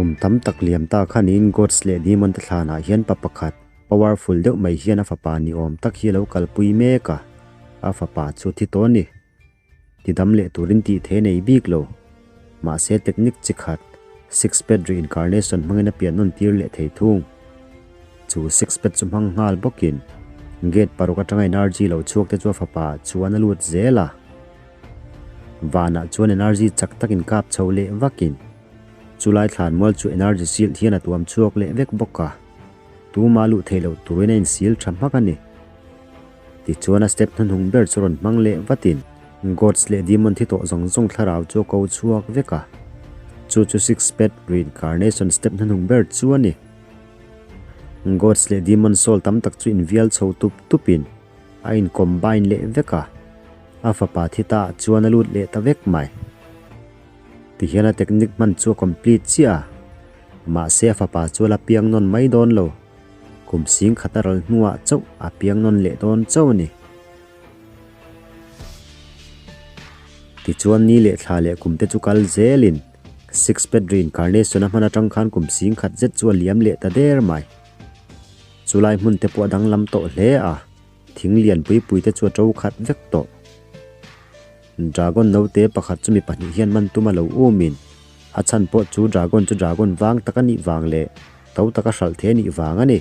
Kum tam tak liam ta khanin Gods leh Demon te thlanah hian pa pakhat powerful deuh mai hian a fapa ni awm tak hi a lo kalpui mek a, a fapa chu thi tawh a ni. Ti dam leh turin tih thei a nei bik lo. Mahse technique chi khat six pad reincarnation hmangin a pian nawn tir leh thei thung. Chu six pad chu hmang nghal bawkin gate paruk atanga energy lo chhuak te chu a fapa chuan a lut zel a. Vanah chuan energy chak tak inkap chho leh vakin chulai thlanmual chu energy shield hian a tuam chhuak leh vek bawk a, tuma luh theih loh turin a insil tha hmak a ni. Tichuan a step hnuhnung ber chu rawn hmang leh vatin Gods leh Demon thi tawh zawng zawng thlarau chu a ko chhuak vek a, chu chu Six Path Reincarnation step hnuhnung ber chu a ni. Gods leh Demon soul tam tak chu invial chho tup tupin a in combine leh vek a, a fapa thi ta ah chuan a lut leh ta vek mai. Tihian a technique hman chu a complete chiah a, mahse a fapa chu a la piang nawn mai dawn lo. Kum sing khat a ral hnuah chauh a piang nawn leh dawn chauh a ni. Tichuan ni leh thla leh kum te chu kal zelin Six Path Reincarnation a hman atang khan kum sing khat zet chu a liam leh ta der mai. Chulai hmun te pawh a danglam tawh hle a, thing lian pui pui te chu a to khat vek tawh. Dragon note pakhat chu mi pahnih hian man tum a lo umin, a chhan pawh chu dragon chu dragon vang tak a nih vang leh to taka hralh thei a nih vang a ni.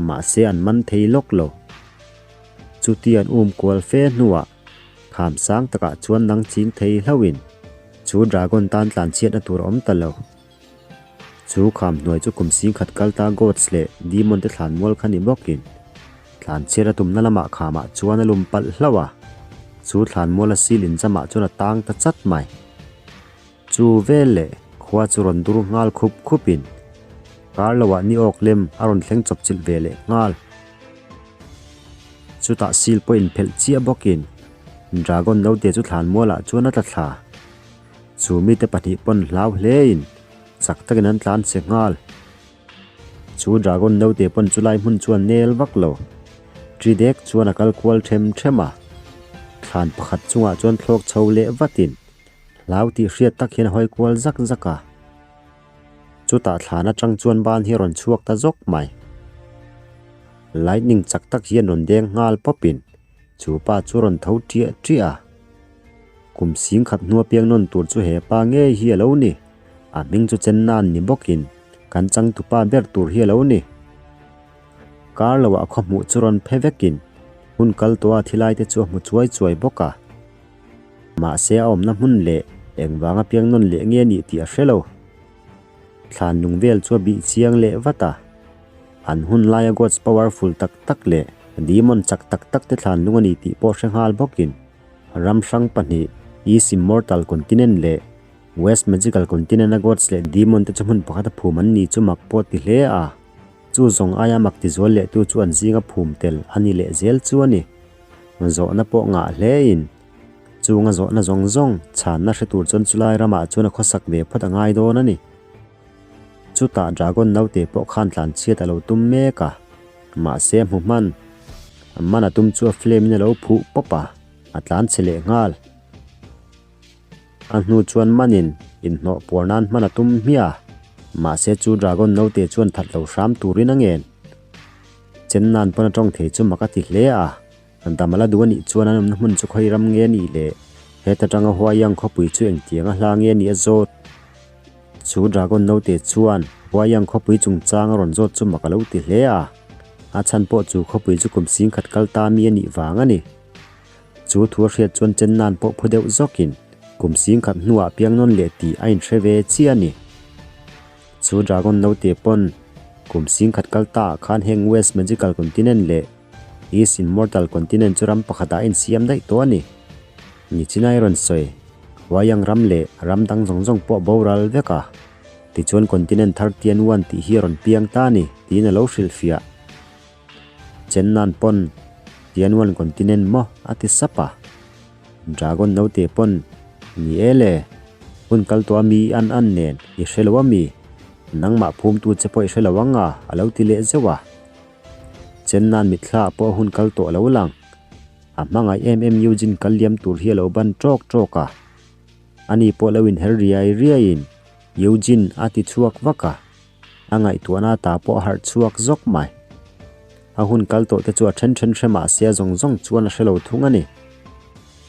Mahse an man thei lawk lo. Chuti an um kual fe hnuah kham sang takah chuan nang ching thei hlauhin chu dragon tan tlanchhiatna tur a awm ta lo. Chu kham hnuai chu kum sing khat kal ta gods leh demon te thlan mual kha ni bawkin thlan chhiat a tumna lamah khamah chuan a lum palh hlauh a, chu thlan mual a sil inzamah chuan a tang ta chat mai. Chu vel leh khua chu rawn dur nghal khup khupin kar loah ni awk lem a rawn thleng chawp chilh ve leh nghal. Chutah sil pawh inphelh chiah bawkin dragon note chu thlan mualah chuan a tla thla. Chu mite pahnih pawn hlau hlein chak takin an tlan che nghal. Chu dragon naute pawn chulai hmun chuan nel vak lo. Tri dek chuan a kal kual them them a. Thlan pakhat chungah chuan thlawk chho leh vatin hlau tih hriat tak hian a hawi kual zak zak a. Chutah thlan atang chuan ban hi a rawn chhuak ta zawk mai. Lightning chak tak hian rawn deng nghal pawpin chu pa chu rawn tho ṭiah ṭiah a. Kum sing khat hnua piang nawn tur chu he pa ngei hi a lo ni. A hming chu Chennan ni bawkin kan changtupa ber tur hi a lo ni. Kar loah khaw hmuh chu rawn phe vekin hun kal tawha thilai te chu a hmu chuai chuai bawk a. Mahse a awmna hmun leh engvanga piang nawn leh nge nih tih a hre lo. Thlan lung vel chu a bih chiang leh vat a. An hun laia Gods powerful tak tak leh demon chak tak tak te thlan lung a ni tih pawh hre nghal bawkin. Ram hrang pahnih, East Immortal Continent leh West Magical Continent a Gods leh Demon te chu hmun pakhat a phum an ni chu mak pawh ti hle a. Chu zawng aia mak ti zual leh tu chu an zinga phum tel a ni leh zel chu a ni. Zawhna pawh ngah hle in, chunga zawhna zawng zawng chhanna hre tur chuan chulai ramah chuan a khawsak ve phawt a ngai dawn a ni. Chutah Dragon naute pawh khan tlanchhiat a lo tum mek a, mahse a hmu hman. A man a tum chu a flame in a lo phuh pawp a, a tlanchhe leh nghal. A hnu chuan manin inhnawh puar nan hman a tum hmiah a, mahse chu Dragon naute chuan that lo hram turin a ngen. Chennan pawn a tawng thei chu mak a ti hle a. Dam a la duh a nih chuan an awmna hmun chu khawi ram nge a nih le? Heta tanga Huaiyang khawpui chu engtiang a hla nge a nih a zawt? Chu Dragon naute chuan Huaiyang khawpui chungchang a rawn zawt chu mak a lo ti hle a. A chhan pawh chu khawpui chu kum sing khat kal ta mi a nih vang a ni. Chu thu a hriat chuan Chennan pawh phu deuh zawkin kum sing khat hnuah piang nawn leh tih a inhre ve chiah a ni. Chu Dragon naute pawn kum sing khat kal ta ah khan heng West Magical Continent leh East Immortal Continent chu ram pakhatah a insiam daih tawh a ni. Nichinai rawn sawi, Huayang ram leh ram dang zawng zawng pawh boral vek a, tichuan continent thar Tianwan tih hi a rawn piang ta a ni, tiin a lo hrilhfiah. Chennan pawn, Tianwan continent maw? a ti sap a. Dragon naute pawn, Ni e le, hun kal tawh a mi an an nen i hre lo a mi? Nangmah phumtu che pawh i hre lo ang a, a lo ti leh zeuh a. Chennan mitthla ah pawh hun kal tawh lo lang. A hmangaih em em Eugene kal liam tur hi a lo ban tawk tawk a. Ani pawh lo inher riai riaiin Eugene a ti chhuak vak a, a ngaihtuahna ta pawh a harh chhuak zawk mai. A hun kal tawh te chu a then then hre mah se a zawng zawng chuan a hre lo thung a ni.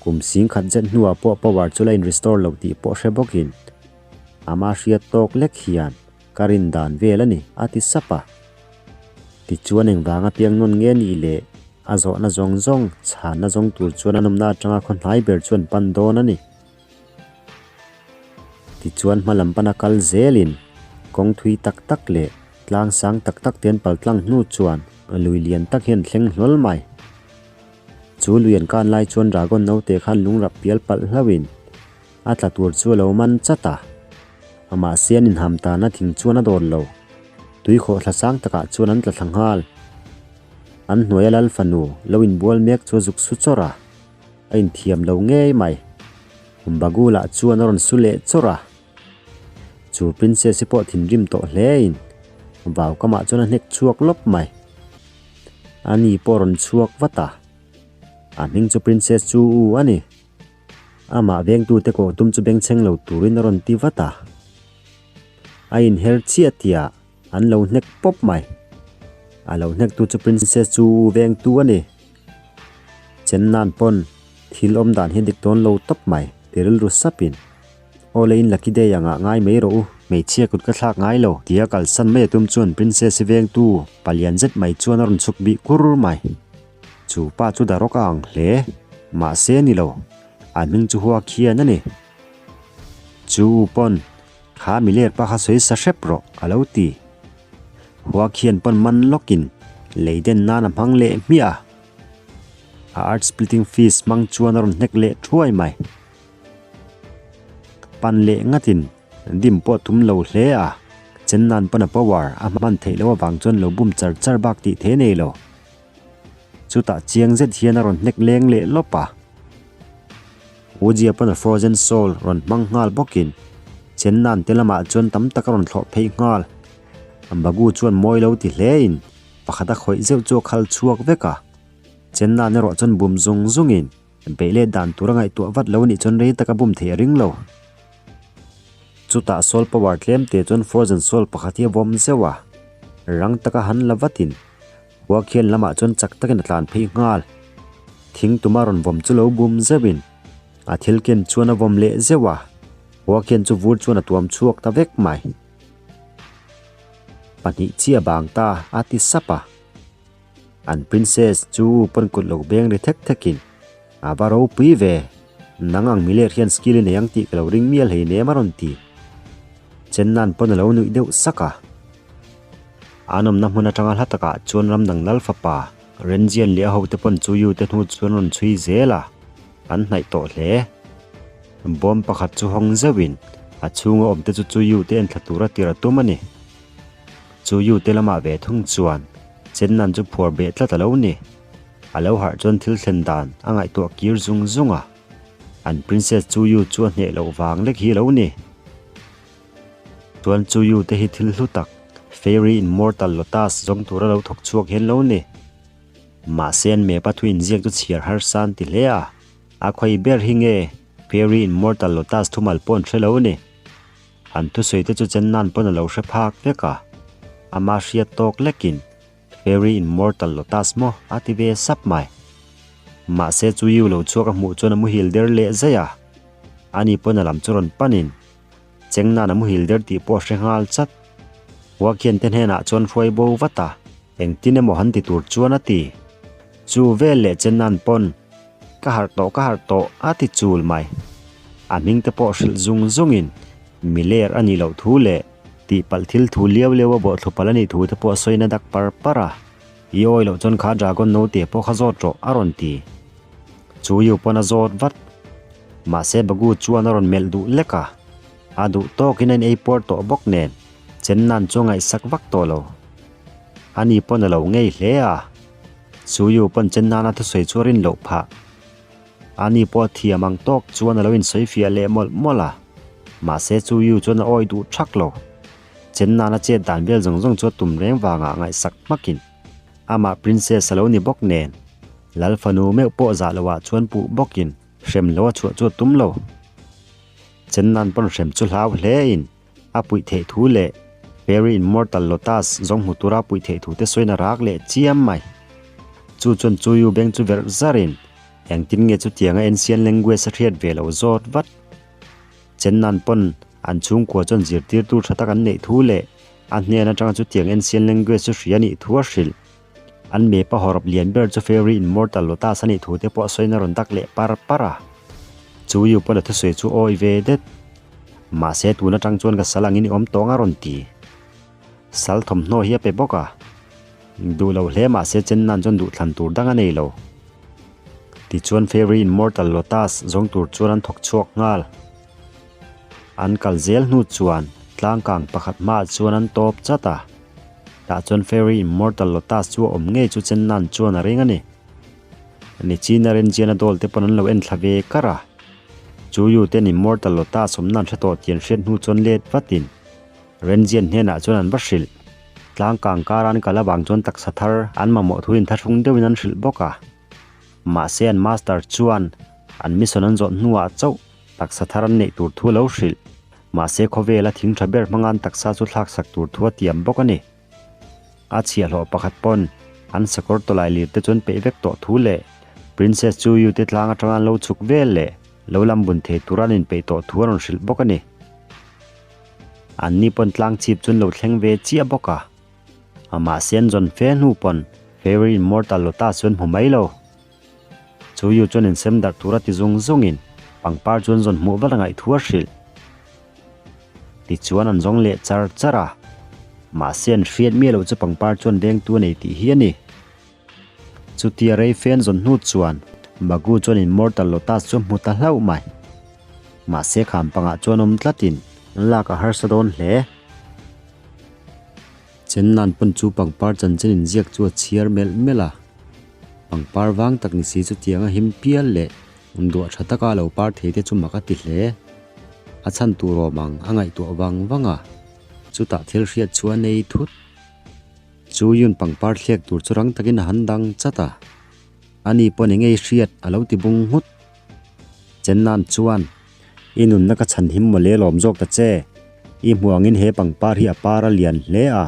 Kum singkhat zet hnuah pawh power chu la in restore lo tih pawh hre bawkin ama hriat tawk lek hian ka rin dan vel a ni a ti sap a. Tichuan engvanga piang nawn nge nih le a zawhna zawng zawng chhanna zawng tur chuan a nawmna atanga khaw hnai ber chuan pan dawn a ni. Tichuan hma lam pana kal zelin kawng thui tak tak leh tlang sang tak tak te an pal tlang hnu chuan lui lian tak hian thleng hlawl mai. Chu lui an kan lai chuan dragon naute khan lung rap pial palh hlauhin a tla tur chu a lo man chat a. Mahse an inham tana thing chuan a dawn lo. Tui khawhthla sang takah chuan an tla thla nghal. An hnuaia lal fanu lo inbual mek chu a zuk su chawrh a. A inthiam lo ngei mai. Bagu lah chuan a rawn su leh chawrh a. Chu princess-i pawh thinrim tawh hlein vau kamah chuan a hnek chhuak lawp mai. Ani pawh a rawn chhuak vat a. A hming chu princess chu u a ni. Amah vengtute kawh tum chu bengchheng lo turin a rawn ti vat a. A inher chiah tihah An lo hnek pawp mai. A lo hnek tu chu princess chu vengtu a ni. Chen nan pawn thil awm dan hi dik dawn lo tawp mai ti rilru sapin Aw le in lucky day angah ngai mai rawh u, hmeichhia kut ka thlak ngai lo tia kalsan mai a tum chuan princess-i vengtu palian zet mai chuan a rawn chhuk bih kur mai. Chu pa chu darawk a ang hle. Mahse ni lo, a hming chu hua khian a ni. Chu u pawn Kha mi ler pa kha sawi sa hrep rawh, a lo ti. Hua khian pawn man lawkin lei den nan a hmang leh hmiah a. A earth splitting fist hmang chuan a rawn hnek leh thuai mai. Pan leh ngatin dim pawh a tum lo hle a, chen nan pawn a power a hman theih loh avang chuan lo bum char char bak tih thei nei lo. Chutah chiang zet hian a rawn hnek leng leh lawp a. Wujia pawn a Frozen Soul rawn hmang nghal bawkin Chennan te lamah chuan tam tak a rawn thlawh phei nghal. Bagu chuan mawi lo ti hlein pakhat a khawih zeuh chu a khal chhuak vek a. Chennan erawh chuan bum zung zungin beih let dan tur a ngaihtuah vat lo anih chuan rei taka bum theih a ring lo. Chutah Soul Power tlem te chuan Frozen Soul pakhat hi a vawm zeuh a, rang taka han la vatin Khua khian lamah chuan chak takin a tlan phei nghal. Thing tuma rawn vawm chu lo bum zeuhin a thil ken chuan a vawm leh zeuh a, khua khian chu vur chuan a tuam chhuak ta vek mai. Pahnih chiah bang ta a ti sap a. An princess chu pawn kut lo beng ri thek thekin a va ropui ve, nang ang miler hian skill i nei ang tih ka lo ring mial hei nem a rawn ti. Chennan pawn a lo nuih deuh sak a. An awmna hmun atanga hla takah chuan ram dang lal fapa Renjian leh a hote pawn chu Yu te hnu chuan rawn chhui zel a, an hnaih tawh hle. Bawm pakhat chu hawng zeuhin a chhunga awmte chu chu Yu te en thla tura tir a tum a ni. Chu Yu te lamah ve thung chuan Chennan chu phuar beh tlat a lo ni. A lo harh chuan thil thlen dan a ngaihtuah kir zung zung a, an princess chu Yu chu a hneh loh vang lek hi a lo ni. Chuan chu Yu te hi thil hlu tak, Fairy Immortal Lotus zawng tura lo thawk chhuak hian lo ni. Mahse an map a thu inziak chu chhiar harsa an ti hle a, a khawi ber hi nge Fairy Immortal Lotus thumal pawh an hre lo ni. An thusawi te chu chen nan pawn a lo hre phak vek a, ama hriat tawk lekin Fairy Immortal Lotus maw a ti ve sap mai. Mahse chu Yu lo chhuak a hmuh chuan a muhil der leh zaih a, ani pawn a lam chu rawn panin Cheng nan a muhil der tih pawh a hre nghal chat. Hua khian te hnenah chuan hruai bo vat a, engtin emaw han ti tur chuan a ti. Chu vel leh chen nan pawn, Ka harh tawh, ka harh tawh, a ti chul mai. A hming te pawh hrilh zung zungin miler a nih loh thu leh tihpalh thil thu liau liau a bawhthlu palh a nih thu te pawh a sawi na dak par par a. I awi loh chuan kha dragon note pawh kha zawt rawh, a rawn ti. Chu Yu pawn a zawt vat. Mahse Bagu chuan a rawn melh duh lek a, a duh tawkin a in ei puar tawh bawk nen chen nan chu a ngaihsak vak tawh lo. Ani pawn a lo ngei hle a, Chu Yu pawn chen nana thusawi chu a rin loh phah. Ani pawh a thiam ang tawk chuan a lo insawi fiah leh mawlh mawlh a, mahse Chu Yu chuan a awi duh thak lo. Chen nana chet dan vel zawng zawng chu a tum reng vangah ngaihsak hmakin amah princess a lo ni bawk nen Lal fanu meuh pawh zah loh ah chuan puh bawkin hrem lo a chhuah chu a tum lo. Chen nan pawn hrem chu hlau hle in a puih theih thu leh Fairy Immortal Lotus zawng hmu tura puih theih thu te sawiin a rak leh chiam mai. Chu chuan Chuyu beng chu verh zarin engtin nge chutianga ancient language a hriat ve lo zawt vat. Chennan pawn an chhungkua chuan zirtirtu tha tak an neih thu leh a hnen atanga chutiang ancient language chu hria nih thu a hrilh. An mepa hawrawp lian ber chu Fairy Immortal Lotus a nih thu te pawh sawiin a rawn dak leh par par a. Chu Yu pawn a thusawi chu awi ve det. Mahse tun atang chuan ka sal angin i awm tawng a rawn ti. Sal thawmhnaw hi a pe bawk a. Duh lo hle mahse chen nan chuan duhthlan tur dang a nei lo. Tichuan Fairy Immortal Lotus zawng tur chuan an thawk chhuak nghal. An kal zel hnu chuan tlangkang pakhat hmaah chuan an tawp chat a. Tah chuan Fairy Immortal Lotus chu a awm ngei chu chen nan chuan a ring a ni. Nichina Renjiana dawl te pawn an lo en thla ve kar a. Chu Yu ten Immortal Lotus awmna an hre tawh tih an hriat hnu chuan let vatin Renjian hnenah chuan an va hrilh. Tlangkang kara an kal avang chuan taksa thar an mamawh thu inthahrung deuhin an hrilh bawk a. Mahse an master chuan an mission an zawh hnuah chauh taksa thar an neih tur thu a lo hrilh. Mahse khawvela thing tha ber hmanga an taksa chu thlaksak tur thu a tiam bawk a ni. A chhiahhlawh pakhat pawn an sakawr tawlai lir te chuan peih vek tawh thu leh Princess chu Yu te tlang atanga an lo chhuk vel leh lo lam bun thei tura an inpeih tawh thu a rawn hrilh bawk a ni. Anni pawn tlang chhip chu an lo thleng ve chiah bawk a. Mahse an zawn fe hnu pawn Fairy Immortal Lotus chu an hmu mai lo. Chu Yu chuan insem darh tura ti zung zungin pangpar chu an zawn hmuh vat a ngaih thu a hrilh. Tichuan an zawng leh char char a, mahse an hriat miah loh chu pangpar chuan vengtu a nei tih hi a ni. Chutia rei fen zawn hnu chuan Bagu chuan Immortal Lotus chu a hmu ta hlauh mai. Mahse kham pangah chuan awm tlatin an lak a harsa dawn hle. Chennan pawn chu pangpar chanchin inziak chu a chhiar melh melh a, pangpar vang tak ni si chutianga him pial leh duah tha taka a lo par thei te chu mak a ti hle. A chhan tur awm ang a ngaihtuah vang vang a, chutah thil hriat chu a nei thut. Chu Yun pangpar thliak tur chu rang takin a han dang chat a, ani pawn eng ei hriat a lo ti bung nghut. Chennan chuan, I nunna ka chhan him mawle lawm zawk ta che. I hmuh angin he pangpar hi a par a lian hle a,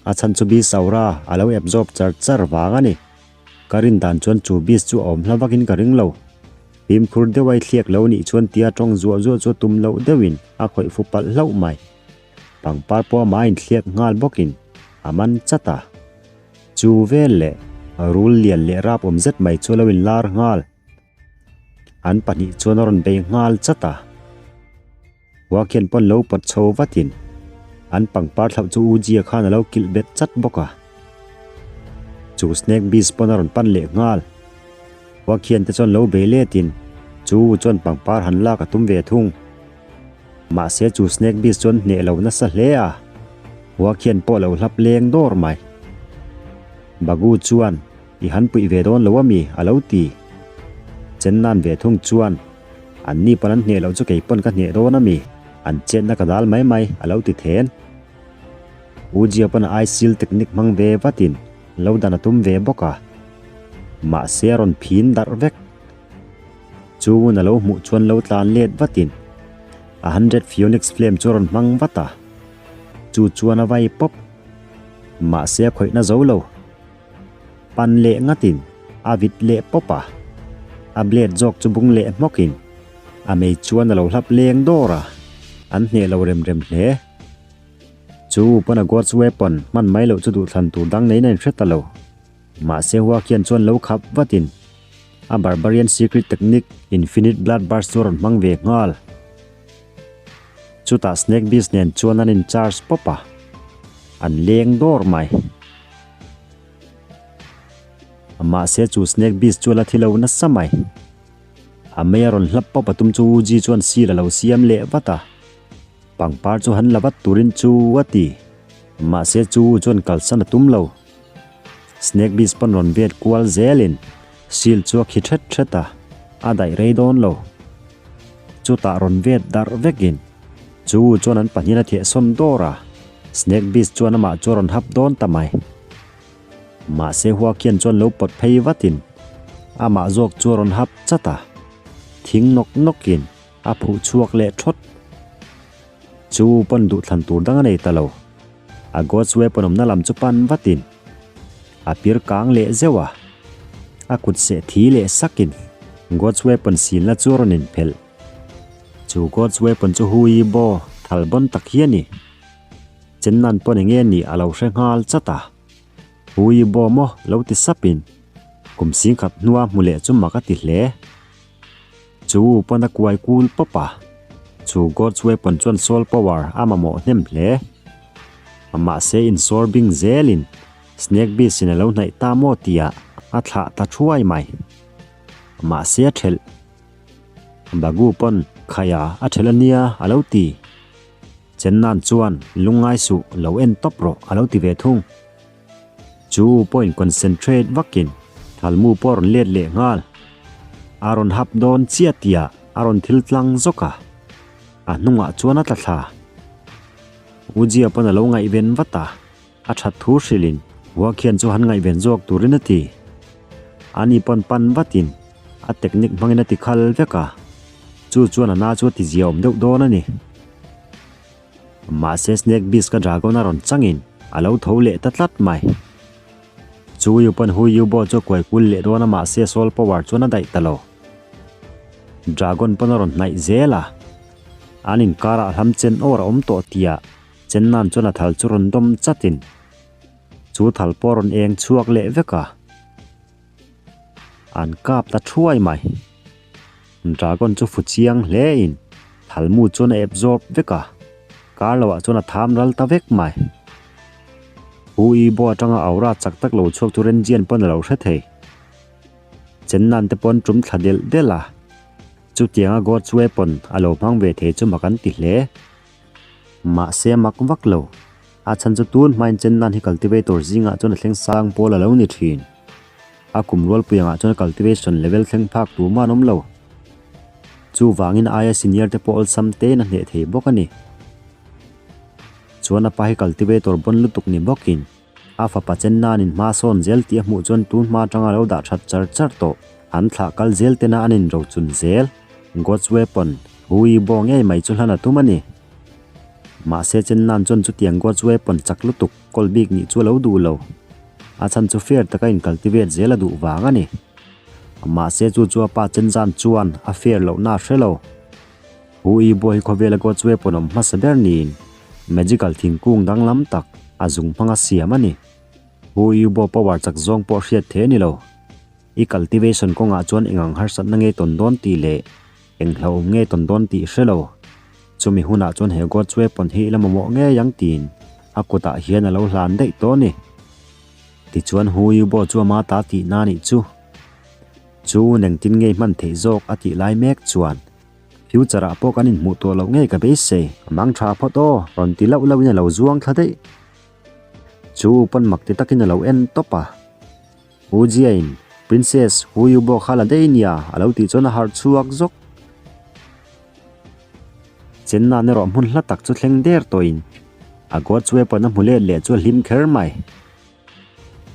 a chhan chu bis aura a lo absorb char char vang a ni. Ka rin dan chuan chu bis chu a awm hla vakin ka ring lo. Fimkhur deuh a i thliak lo nih chuan tia tawng zuah zuah chu tum loh deuhin a khawih fu palh hlauh mai. Pangpar pawh amah a inthliak nghal bawkin a man chat a. Chu vel leh rul lian leh rap awm zet mai chu a lo inlar nghal. An pahnih chuan a rawn bei nghal chat a. Huakhian pawn lo pawt chho vatin an pangpar thlauh chu Ujia khan a lo kilh bet chat bawk a. Chu snake beast pawn a rawn pan leh nghal. Huakhian te chuan lo bei letin chu U chuan pangpar han lak a tum ve thung. Mahse chu snake beast chuan hneh lo nasa hle a, Huakhian pawh lo hlap leng dawr mai. Bagu chuan I han puih ve dawn lo ami? a lo ti. Chennan ve thung chuan, An ni pawn an hneh loh chu kei pawn ka hneh dawn ami? An chetna ka dal mai mai, a lo ti then. U Jia pawn a ice-seal technique hmang ve vatin lo dan a tum ve bawk a. Mahse a rawn phin darh vek. Chu hun a lo hmuh chuan lo tlan let vatin a hundred phoenix flame chu a rawn hmang vat a. Chu chuan a vai pawp. Mahse a khawihna zo lo. Pan leh ngatin a vit leh pawp a, a blade zawk chu bung leh hmawkin a mei chuan a lo hlap leng dawr a, an hneh lo rem rem hle. Chu pawn a God's weapon hman mai loh chu duhthlan tur dang neiin a inhre ta lo. Mahse Huakian chuan lo khap vatin a barbarian secret technique infinite blood burst chu a rawn hmang ve nghal. Chutah snake beast nen chuan an in charge pawp a, an leng dawr mai. Mahse chu snake beast chu a la thi lo nasa mai. A mei a rawn hlap pawp a tum chu Uji chuan seal a lo siam leh vat a. Pangpar chu han la vat turin chu a ti. Mahse chu chuan kalsan a tum lo. Snake beast pawn rawn vet kual zelin seal chu a khi thet thet a, a daih rei dawn lo. Chutah rawn vet darh vekin chu chuan an pahnihin a thehsawn dawr a. Snake beast chuan amah chu a rawn hap dawn ta mai. Mahse Huakian chuan lo pawt phei vatin amah zawk chu a rawn hap chat a, thing nawk nawkin a phuh chhuak leh thawt. Chu pawn duhthlan tur dang a nei ta lo. A God's weapon awmna lam chu pan vatin a pir kang leh zeuh a. A kut seh thi leh sakin God's weapon silna chu a rawn inphelh. Chu God's weapon chu Hui Bo thal bawn tak hi a ni. Chennan pawn enge nih a lo hre nghal chat a. Hui Bo maw lo ti sapin kum singkhat hnua hmu leh chu mak a ti hle. Chu pawn a kuai kul pawp a, chu God's weapon chuan soul power a mamawh hnem hle. Mahse insawr bing zelin Snake Beast in a lo hnaih ta maw tihah a thlah ta thuai mai. Mahse a thelh. Bagu pawn Khaia a thelh a nia a lo ti. Chennan chuan lungngai suh lo en tawp rawh a lo ti ve thung. Chu pawhin concentrate vakin thalmu pawh a rawn let leh nghal. A rawn hap dawn chiah tihah a rawn thil tlang zawk a, a hnungah chuan a tla thla. Ujia pawn a lo ngaihven vat a, a that thu hrilhin Hua khian chu han ngaihven zawk turin a ti. Ani pawn pan vatin a technique hmangin a ti khal vek a, chu chuan a na chu a ti ziaawm deuh dawn a ni. Mahse Snake Beast ka Dragon a rawn changin a lo tho leh ta tlat mai. Chu Yu pawn Hu Yu Bo chu a kuai kul leh dawn a mahse Soul Power chuan a daih ta lo. Dragon pawn a rawn hnaih zel a, an inkarah hlam chen awr a awm tawh tihah Chennan chuan a thal chu rawn dawm chatin chu thal pawh a rawn eng chhuak leh vek a. An kap ta thuai mai. Dragon chu fu chiang hle in thalmu chuan a ep zawp vek a, kar lo ah chuan a tham ral ta vek mai. Hu I Bo atanga aura chak tak lo chhuak chu Renjian pawn a lo hre thei. Chennan te pawn tum thla delh delh a, chutianga God's weapon a lo hmang ve thei chu mak an ti hle. Mahse mak vak lo, a chhan chu tun hmain Chennan hi cultivator zingah chuan a thleng sang pawl a lo ni thin. A kum rualpui angah chuan cultivation level thleng phak tur man awm lo. Chuvangin aia senior te pawh awlsam tein a hneh thei bawk a ni. Chuan a pa hi cultivator bawn lutuk ni bawkin a fapa chen nanin hma sawn zel tih a hmuh chuan tun hma atanga lo dah that char char tawh. An thlah kal zel tena an inrochun zel. God's weapon, Hui Bo ngei mai chu hlan a tum a ni. Mahse chen nan chuan chutiang God's weapon chak lutuk kawl bik nih chu a lo duh lo. A chhan chu fair taka in cultivate zel a duh vang a ni. Mahse chu chu a pa chen zan chuan a fair lohna a hre lo. Hu I Bo hi khawvela God's weapon awm hmasa ber niin magical thingkung danglam tak a zung hmanga siam a ni. Hu I Bo power chak zawng pawh hriat thei a ni lo. I cultivation kawngah chuan eng ang harsatna nge tawn dawn tih leh eng hlauhawm nge tawn dawn tih hre lo. Chumi hunah chuan he God's weapon hi i la mamawh ngei ang tiin a kutah hian a lo hlan daih tawh a ni. Tichuan Hu Yubo chu ama ta tihna a nih chu. Chu nengtin ngei hman theih zawk a tih lai mek chuan future ah pawh kan inhmuh tawh loh ngei ka beisei. A mang tha phawt aw, rawn ti lauh lauhin a lo zuang thla daih. Chu pawn mak ti takin a lo en tawp a. U Jia-in, Princess, Hu Yubo kha la daih nia, a lo tih chuan a harh chhuak zawk. Chennan erawh hmun hla tak chu thleng der tawhin a God's weapon a hmu let leh chu a hlim kher mai.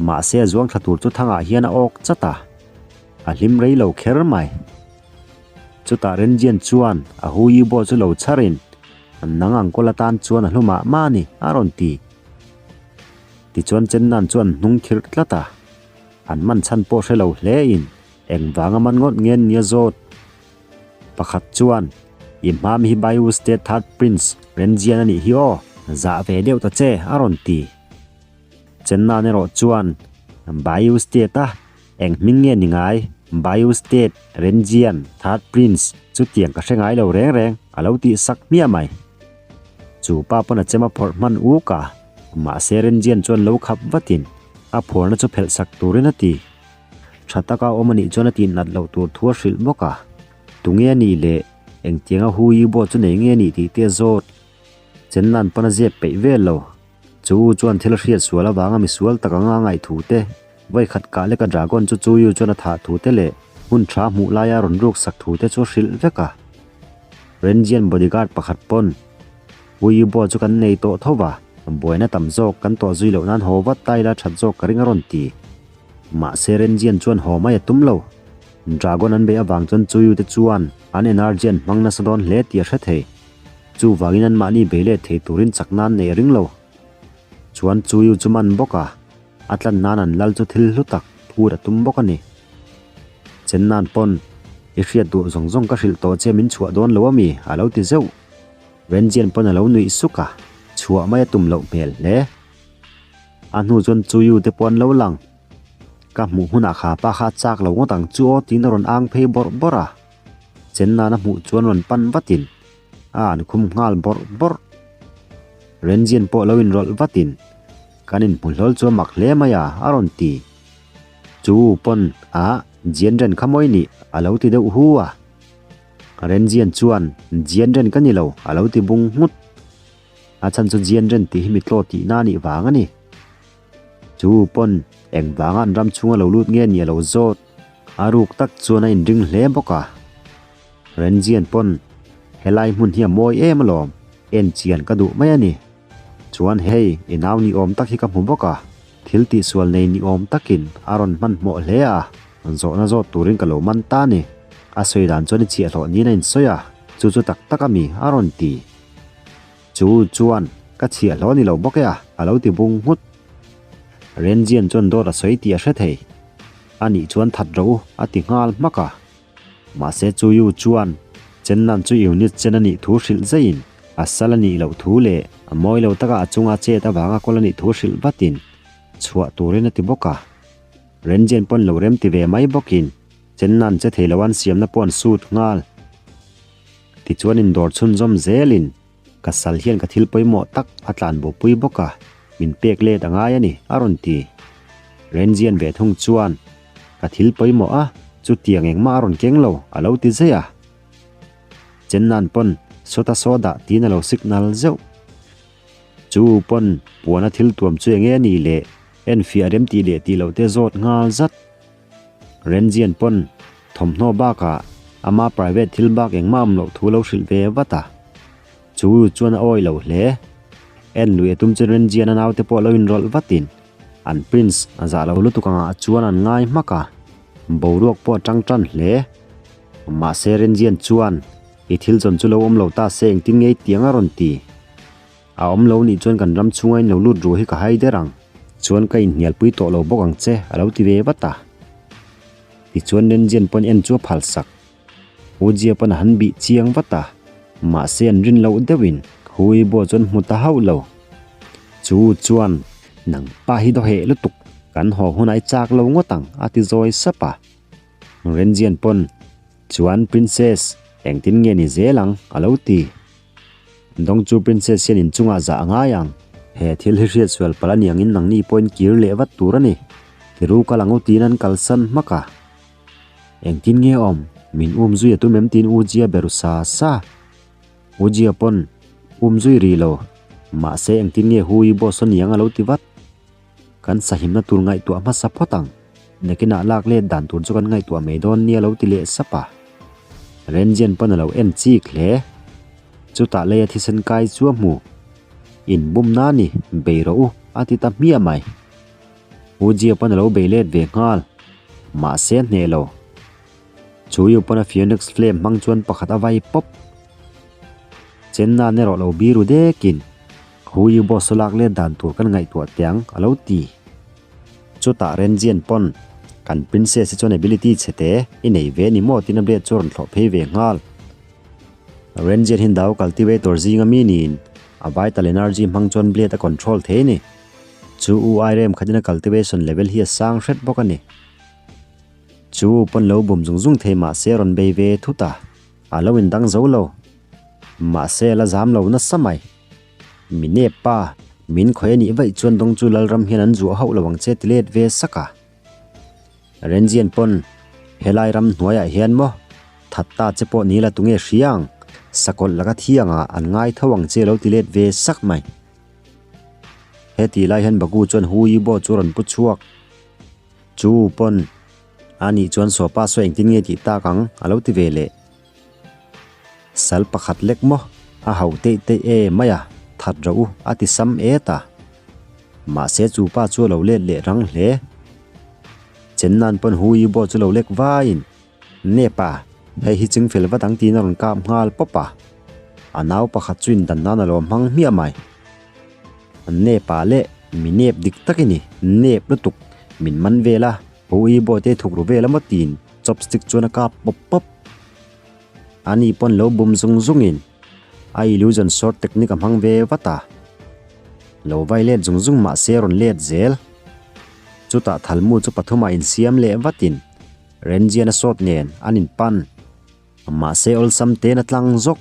Mahse a zuang thla tur chu thangah hian a awk chat a, a hlim rei lo kher mai. Chutah Renjian chuan a Hu Yubo chu lo chharin, Nang ang kawl atan chuan a hlu mah mah a ni, a rawn ti. Tichuan Chennan chu an hnung khirh tlat a, an man chhan pawh hre lo hlein engvanga man ngawt nge an nia zawt. Pakhat chuan, I hmam hi Baiwu State Third Prince Renjian a nih hi aw, zah ve deuh ta che, a rawn ti. Chennan erawh chuan, Baiwu State a, eng hming nge ni ngai? Baiwu State Renjian Third Prince chutiang ka hre ngai lo reng reng, a lo tih sak hmiah mai. Chu pa pawn a chem a phawrh hman uk a, mahse Renjian chuan lo khap vatin a phuarna chu phelh sak turin a ti. Tha taka awm a nih chuan a tih nat loh tur thu a hrilh bawk a, tunge a nih leh engtianga Hu Yibo chu nei nge a nih tih te a zawt. Chennan pawn a zep peih vel lo. Chu chuan thil a hriat sual avanga misual tak anga ngaih thu te, vawikhat kah leka dragon chu Chu Yu chuan a thah thu te leh hun tha hmuh laia rawn ruk sak thu te chu a hrilh vek a. Renjian bodyguard pakhat pawn Hu Yibo chu kan nei tawh tho va, buaina tam zawk kan tawh zui loh nan haw vat ta ila that zawk ka ring a rawn ti. Mahse Renjian chuan haw mai a tum lo. Dragon an beih avang chuan Chu Yu te chuan an energy an hmang nasa dawn hle tih a hre thei. Chuvangin anmahni bei leh thei turin chakna an nei a ring lo. Chuan Chuyu chu man bawk a, a tlan nan an lal chu thil hlu tak phut a tum bawk a ni. Chen nan pawn, I hriat duh zawng zawng ka hrilh tawh che min chhuah dawn lo a mi? a lo ti zeuh. Renjian pawn a lo nuih suk a, chhuah mai a tum loh hmel hle. A hnu chuan Chuyu te pawh an lo lang. Ka hmuh hunah kha pa kha a chak lo ngawt ang chu aw tiin a rawn ang phei bawrh bawrh a. Chen nan a hmuh chuan rawn pan vatin a an khum nghal bawrh bawrh. Renjian pawh lo inrawlh vatin kan inhmu hlawl chu a mak hle mai a a rawn ti. Chu pawn a Jian Ren kha mawi nih a lo ti deuh hu a. Renjian chuan Jian Ren ka ni lo a lo ti bung nghut. A chhan chu Jian Ren tih hi mitlaw tihna a nih vang a ni. Chu pawn eng vanga an ram chhunga lo lut nge ni a lo zawt. A ruk tak chuan a inring hle bawk a. Renjian pawn helai hmun hi a mawi em alawm, en chian ka duh mai a ni. Chuan hei i nau ni awm tak hi ka hmu bawk a, thil tihsual nei ni awm takin a rawn hmanhmawh hle a, zawhna zawt turin ka lo man ta a ni. A sawi dan chuan i chhiahhlawh niin a insawi a, chu chu tak tak a mi a rawn ti. Chu chuan ka chhiahhlawh ni lo bawk e a, a lo ti bung nghut. Renjian chuan dawt a sawi tih a hre thei. A nih chuan that rawh u, a ti nghal hmak a. Mahse chu Yu chuan Chennan chu unit chen a nih thu hrilh zaiin a sal a nih loh thu leh a mawi lo taka a chunga chet avanga kawl a nih thu hrilh vatin chhuah turin a ti bawk a. Renjian pawn lo rem ti ve mai bawkin Chennan che thei lo an siamna pawh an sut nghal. Tichuan indawr chhunzawm zelin ka sal hian ka thil pawimawh tak a tlan bopui bawk a, min pek let a ngai a ni, a rawn ti. Renjian ve thung chuan, Ka thil pawimawh a, chutiang engmah a rawn keng lo, a lo ti zai a. Chennan pawn sawta saw dah tiin a lo signal zeuh. Chu pawn puana thil tuam chu enge a nih leh enfiah rem tih leh tih loh te zawt nghal zat. Renjian pawn thawmhnaw bakah ama private thil bak engmah awm loh thu lo hrilh ve vat a. Chu chuan a awi lo hle. En lui a tum chu Renjian a naute pawh lo inrawlh vatin an prince a zah lo lutuk angah chuan an ngai hmak a, boruak pawh a tang tan hle. Mahse Renjian chuan i thil zawn chu lo awm lo ta se engtin nge i tiang a rawn ti. A awm lo nih chuan kan ram chhunga in lo lut ruh hi ka hai der ang. Chuan ka inhnialpui tawh lo bawk ang che, a lo ti ve vat a. Tichuan Renjian pawn en chu a phal sak. Ujia pawn a han bih chiang vat a, mahse an rin loh deuhin Hui Bo chuan hmu ta hauh lo. Chu chuan, Nang pa hi dawheh lutuk, kan haw hunah i chak lo ngawt ang, a ti zawi sap a. Renjian pawn, Chuan Princess, engtin nge ni zel ang? a lo ti. Dawng chu Princess hian inchungah zah a ngai ang. He thil hi hriat sual palh a ni angin nangni pawhin kir leh vat tur a ni. Tiru kal ang u tiin an kalsan hmak a. Engtin nge awm? Min um zui a tum em tiin U Jia be ru sa sa. U Jia pawn um zui rih lo. Mahse engtin nge Hu Yi boss a ni ang a lo ti vat. Kan sahimna tur ngaihtuah hmasa phawt ang. Nakinah lak let dan tur chu kan ngaihtuah mai dawn nia lo ti leh sap a. Renjian pawn a lo en chik hle. Chutah leia thisen kai chu a hmu. Inbumna a ni, bei rawh u, a ti ta hmiah mai. U Jia pawn a lo bei let ve nghal. Mahse a hneh lo. Chu Yu pawn a Phoenix Flame hmang chuan pakhat a vai pawp. Chennan erawh lo biru dekin. Hu Yu boss chu lak let dan tur kan ngaihtuah teh ang, a lo ti. Chutah Renjian pawn, Kan princess hi chuan ability chhe te i nei ve ni maw tiin a blade chu a rawn thlawh phei ve nghal. Renjian hi Dao cultivator zinga mi niin a vital energy hmang chuan blade a control thei a ni. Chu u ai rem khatin a cultivation level hi a sang hret bawk a ni. Chu u pawn lo bum zung zung thei mahse a rawn bei ve thut a, a lo indang zo lo. Mahse a la zam lo nasa mai. Mi nep pa, min khawih a nih vaih chuan dawng chu Lalram hian an zuah hauh lo ang che ti let ve sak a. Renjian pawn, Helai ram hnuaiah hian maw, that ta che pawh ni la tunge hria ang, sakawlh laka thi angah an ngai tho ang che lo ti let ve sak mai. Heti lai hian Bagu chuan Hu Yibo chu a rawn pu chhuak. Chu pawn, A nih chuan Sawpa saw engtin nge tih tak ang a lo ti ve leh. Sal pakhat lek maw? A hauh teih teih e mai a, that rawh u, a ti sam et a. Mahse chu pa chu a lo let leh rang hle. Chennan pawn Hu Yibo chu lo lek vaiin, Nep a, hei hi chingfel vat ang tiin a rawn kap nghal pawp a. A nau pakhat chu indan nan a lo hmang hmiah mai. Nep ah leh mi nep dik tak i ni, nep lutuk min man vel a, Pu I Bawite thuk ru vel a maw tiin chopstick chuan a kap pawp pawp. Ani pawn lo bum zung zungin a illusion sword technique a hmang ve vat a. Lo vai let zung zung mahse a rawn let zel. Chutah thalmu chu pathumah insiam leh vatin Renjian a sword nen an inpan. Mahse awlsam ten a tlang zawk.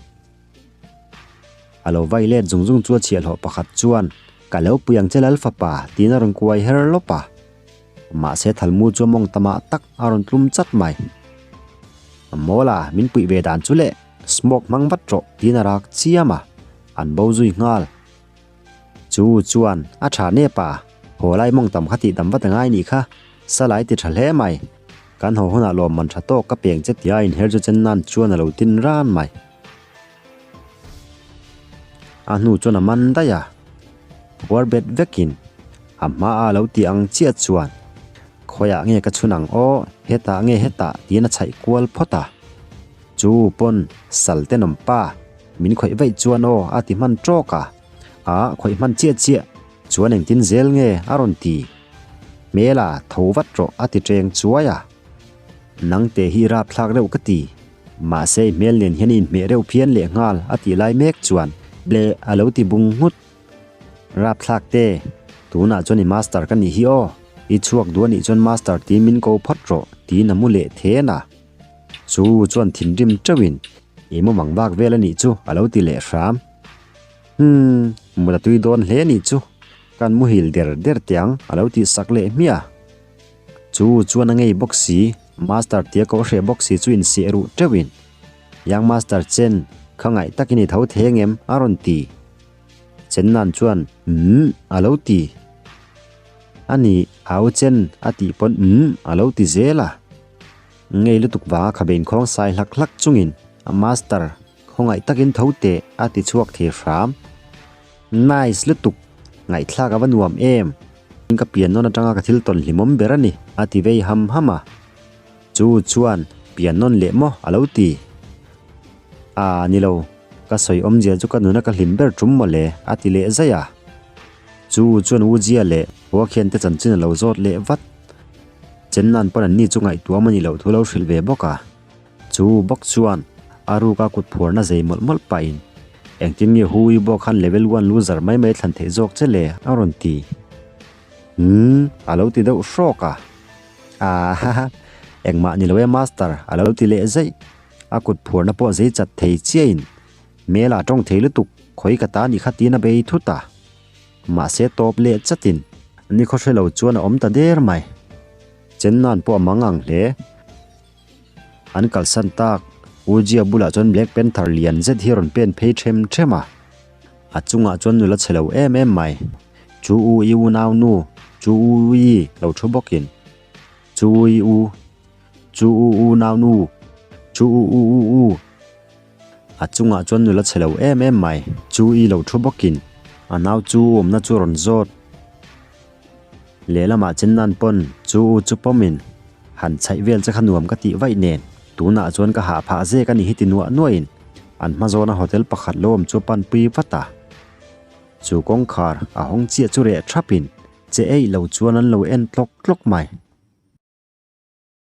A lo vai let zung zung chu a chhiahhlawh pakhat chuan, Ka lo pui ang che lal fapa, tiin a rawn kuai her lawp a. Mahse thalmu chu a mawng tamah tak a rawn tlum chat mai. Mawla, min puih ve dan chu le, smoke hmang vat rawh, tiin a rak chiam a, an bo zui nghal. Chu chuan a tha nep a, haw lai mawng tam kha tih dam vat a ngai nih kha, salai ti tha hle mai. Kan haw hunah lawmman tha tawk ka peng che tia inher chu chen nan chuan a lo tin ran mai. A hnu chuan a man daih a, phuar bet vekin a hma a lo tih ang chiah chuan khawiah nge ka chhun ang aw, hetah nge hetah tiin a chhaih kual phawt a. Chu pawn sal tenawm pa min khawih vaih chuan aw a ti hman tawk a, a khawih hman chiah chiah chuan engtin zel nge a rawn ti. Hmela tho vat rawh a ti teng chuai a. Nangte hi rapthlak reuh ka ti. Mahse i hmel nen hian i inhmeh reuh phian leh nghal a tih lai mek chuan ble a lo ti bung nghut. Rapthlak te, tunah chuan i master ka nih hi aw, i chhuak duh a nih chuan master tiin min ko phawt rawh tiin a mu leh then a. Chu chuan thinrim teuhin i mumang bak vel a nih chu a lo ti leh hram. Umm, mut a tui dawn hle a nih chu, kan muhil der der teh ang a lo tih sak leh hmiah. Chu chuan a ngei bawk si, Master tia ko hreh bawk si chu inseh ruh teuhin, Young Master Chen, kha ngaih takin i tho thei angem? a rawn ti. Chen nan chuan, Umm, a lo ti. A nih, au Chen, a tih pawn umm, a lo ti zel a. Ngei lutuk vanga khabe inkhawng sai hlak hlak chungin, Master, khawngaih takin tho teh, a ti chhuak thei hram. Nice lutuk, ngaihthlak a va nuam em! Ka pian nawn atanga ka thil tawn hlimawm ber a ni, a ti vei ham ham a. Chu chuan, Pian nawn leh maw? a lo ti. Aa, ni lo, ka sawi awmzia chu ka nuna ka hlim ber tum maw le, a ti leh zaih a. Chu chuan U Jia leh Hua khian te chanchin a lo zawt leh vat. Chennan pawn anni chu ngaihtuam a nih loh thu lo hrilh ve bawk a. Chu bawk chuan a ruka kut phuarna zei mawlh mawlh pahin, Engtin nge Hu Yibo khan level one loser mai mai thlan theih zawk che le? a rawn ti. Umm, a lo ti deuh hrawk a. Aa ha ha, engmah ni lo e master, a lo ti leh zaih. A kut phuarna pawh zei chat thei chiahin, Hmel ah tawng thei lutuk, khawi ka ta nih kha tiin a bei thut a. Mahse tawp leh chatin, ni khaw hre lo chuan a awm ta der mai. Chennan pawh a mang ang hle. An kalsan tak, Ujia bulah chuan Black Panther lian zet hi a rawn pen phei them them a. A chungah chuan nula chhe lo em em mai. Chu U i unau nu, Chu U i lo thu bawkin, Chu U i u, Chu U unau nu, Chu U u u u. A chungah chuan nula chhe lo em em mai. Chu i lo thu bawkin, a nau chu u awmna chu a rawn zawt. Lehlamah Chennan pawn chu u chu pawmin han chhaih vel che kha nuam ka tih vaih nen tunah chuan ka hah phah zek a ni hi ti nuah nuahin an hma zawna hotel pakhat lo awm chu a panpui vat a. Chu kawngkhar a hawng chiah chu reh thapin che eih lo chuan an lo en tlawk tlawk mai.